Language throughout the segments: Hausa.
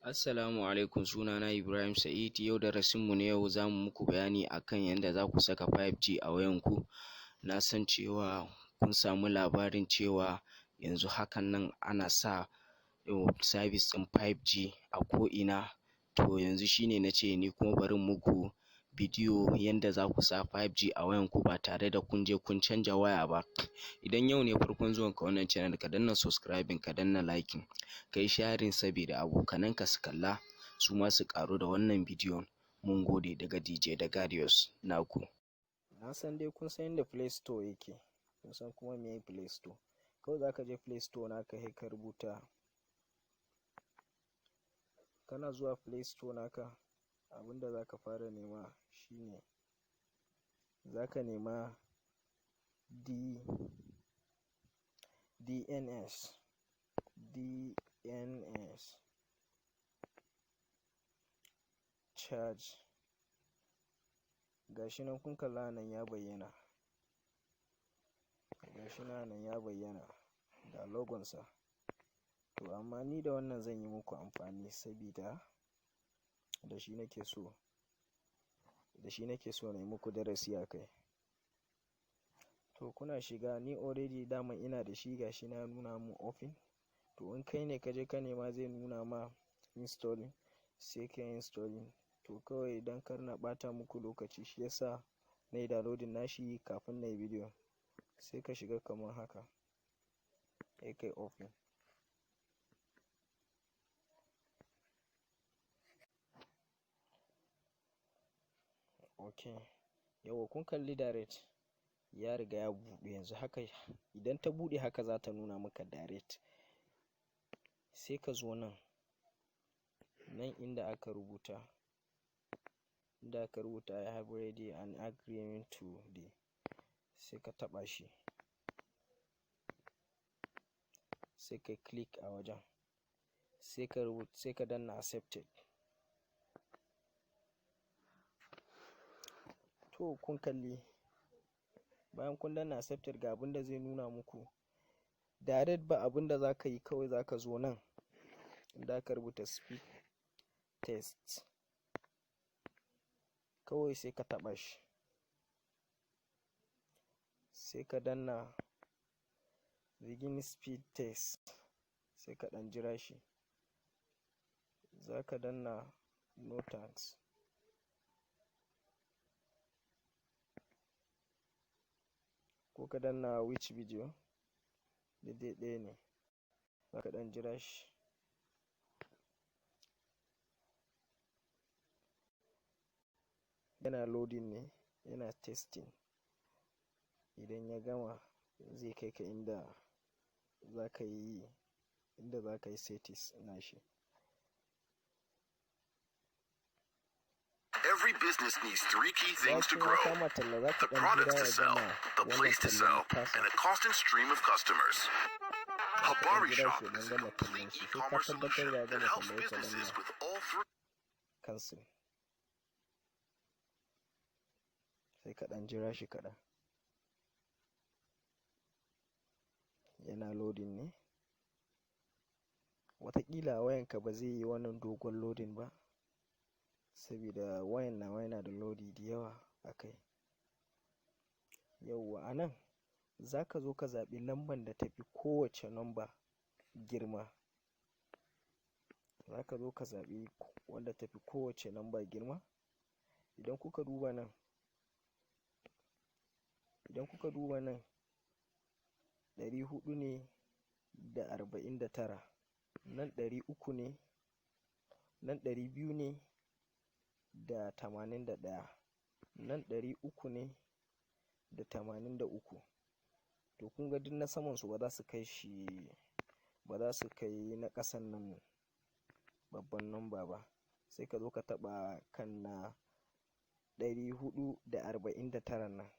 Assalamu alaikum, sunana Ibrahim Sa'id. Yau darasinmu na yau, zamu muku bayani akan yanda zaku saka 5G a wayanku. Na san cewa kun samu labarin cewa yanzu hakan nan ana sa service ɗin 5G a ko'ina. To, yanzu shine nace ni kuma bari in muku bidiyo yanda zaku sa 5G a wayanku ba tare da kun je kun canja waya ba. Idan yau ne farkon zuwanka wannan channel, ka danna subscribing, ka danna liking, kayi sharing sabida abokananka su kalla, su ma su ƙaru da wannan bidiyon. Mun gode. Daga DJ Dagarius naku. Na san dai kun san yadda Play Store yake, kun san kuma meye Play Store. Kawai zaka je Play Store naka, sai ka rubuta. Kana zuwa Play Store naka, abinda zaka fara nema shine zaka nema D DNS DNS charge. Gashi nan, kun kalla nan ya bayyana. Gashi nan ya bayyana ga logon sa. To, amma ni da wannan zan yi muku amfani, sabida da shi nake so na yi muku darasi a kai. To, kuna shiga, ni already daman ina da shi, gashi na nuna mun open. To, in kai ne kaje ka nema, zai nuna ma installing, sai ka yi installing. To, kawai don kar na ɓata muku lokaci, shi yasa na yi downloading nashi kafin na yi bidiyon. Sai ka shiga kamar haka, sai kai open. Ok, yauwa, kun kalli direct ya riga ya buɗe. Yanzu haka idan ta buɗe haka, za ta nuna maka direct. Sai ka zo nan, nan inda aka rubuta "I have read and agreement to the", sai ka taɓa shi, sai ka click a wajen, sai ka rubuta, sai ka danna accepted. To, kun kalli, bayan kun danna accepted, ga abinda zai nuna muku direct. Ba abinda za ka yi, kawai za ka zo nan inda aka rubuta speed test, kawai sai ka taɓa shi, sai ka danna begin speed test, sai ka ɗan jira shi. Za ka danna no thanks, ko ka danna which video, duk dai ɗaya ne. Za ka ɗan jira shi, yana loading ne, yana testing. Idan ya gama, zai kai ka inda za ka yi settings nashi. Every business needs three key things to Bacin ya grow: kama talla, za ka the ɗan products jira to ya sell, gama the wannan place to tallan sell, tasa. And a constant stream of customers. Ka ɗan Habari jira Shop shi ya ɗan is a gama tallan complete shi, sai ka e-commerce tabbatar solution da ya that gama helps talla, sai ka businesses danna with all three cancel. Sai ka ɗan jira shi kaɗan, yana loading ne. Wataƙila wayanka ba zai yi wannan dogon loading ba, sabida wayan nawa yana da lodi da yawa a kai. Yauwa, a nan za ka zo ka zaɓi lamban da tafi kowace namba girma. Za ka zo ka zaɓi wanda tafi kowace namba girma. Idan kuka duba nan, 400 ne da 49, nan 300 ne, nan 200 ne da 81, nan 300 ne da 83. To, kun ga duk na saman su ba za su kai shi ba, za su kai na ƙasan nan babban namba ba. Sai ka zo ka taɓa kan na 449 nan.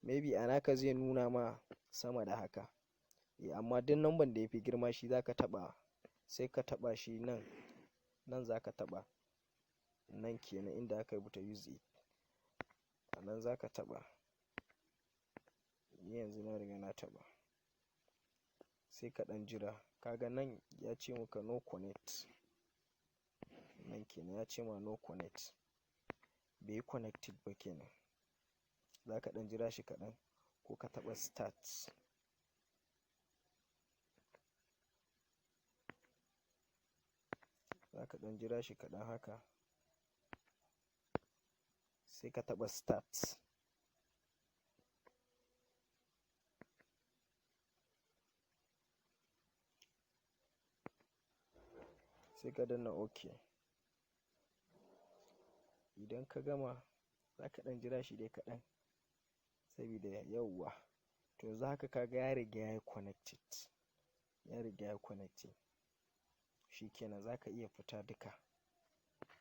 Maybe a naka zai nuna ma sama da haka. Eh, amma duk number da yafi girma shi zaka taɓa, sai ka taɓa shi nan, nan zaka taɓa. Nan kenan inda aka rubuta "use it". A nan zaka taɓa. Ni yanzu na riga na taɓa. Sai ka ɗan jira. Kaga nan ya ce maka no connect. Nan kenan ya ce ma no connect. Bai yi connected ba kenan. Zaka ɗan jira shi kaɗan ko ka taɓa start. Zaka ɗan jira shi kaɗan haka. Sai ka taɓa start. Sai ka danna OK. Idan ka gama, zaka ɗan jira shi dai kaɗan sabida yauwa. To, yanzu haka kaga ya riga yayi connected. Ya riga yayi connecting. Shi kenan, zaka iya fita duka.